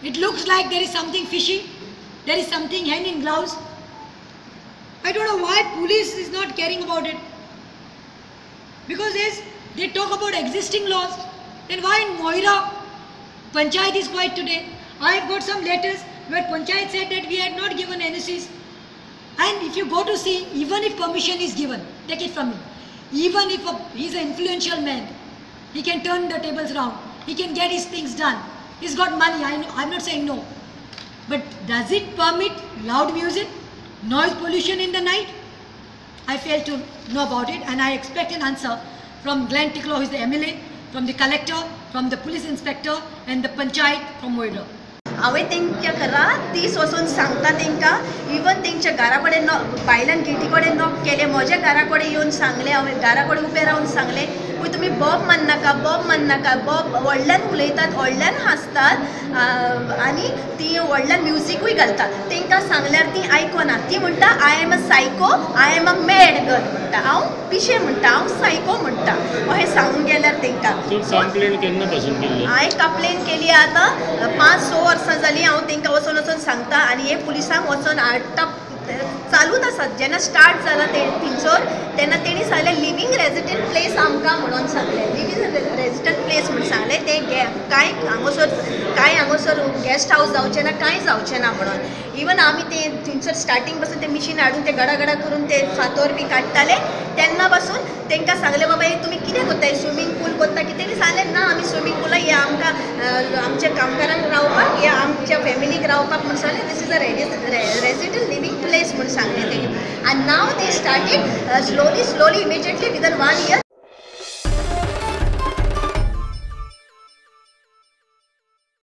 It looks like there is something fishy, there is something hand in gloves. I don't know why police is not caring about it. Because as they talk about existing laws, then why in Moira Panchayat is quiet today? I have got some letters where Panchayat said that we had not given NOCs. And if you go to see, even if permission is given, take it from me, even if he is an influential man, he can turn the tables round, he can get his things done, he's got money, I'm not saying no. But does it permit loud music, noise pollution in the night? I fail to know about it, and I expect an answer from Glenn Ticlo, who is the MLA, from the collector, from the police inspector and the panchayat from Moira. हांवें तेंच्या रात दीस वचून सांगता तेंकां, even तेंच्या घरा कडेन भायल्यान गेटी कडेन नॉक केलें, म्हज्या घरा कडेन येवन सांगलें, हांवें घरा कडेन उबें रावन सांगलें पळय तुमी बोब मान्नाका, बोब मान्नाका, बोब व्हडल्यान उलयतात, व्हडल्यान हांसतात आनी ती व्हडल्यान म्युजिकूय घालतात. तेंकां सांगल्यार ती आयकना. ती म्हणटा I am a psycho, I am a mad girl म्हणटा, हांव पिशें म्हणटा, हांव सायको म्हणटा, अशें सांगून गेल्यार तेंकां. कंप्लेन केन्ना पासून केल्ली? हांवें कंप्लेन केली आतां 5-6 वर्सां जालीं. हांव तेंकां वचोन वचोन सांगता आनी हे पुलिसांक वचोन हाडटा, चालूच आसात. जेन्ना स्टार्ट जाला ते थिंगसर तेन्ना तेणी सांगलें लिवींग रेजिडंट प्लेस आमकां म्हणून सांगलें, लिवींग रेजिडंट प्लेस म्हणून सांगलें. ते कांय हांगासर, कांय हांगासर गेस्ट हावस जावचें ना, कांय जावचें ना म्हणून. इवन आमी ते थंयसर स्टार्टींग पासून ते मिशीन हाडून ते गडागडा करून ते फातोर बी काडटाले तेन्ना पासून तेंकां सांगलें बाबा हे तुमी कितें करताय, स्विमींग पूल करता कितें? तेणी सांगलें ना, आमी स्विमींग पुलाक हे आमकां आमच्या कामगारांक रावपाक, हे आमच्या फॅमिलीक रावपाक म्हूण सांगलें. This is a resident living place म्हूण सांगलें तेणी. आनी now they started slowly slowly immediately within 1 year.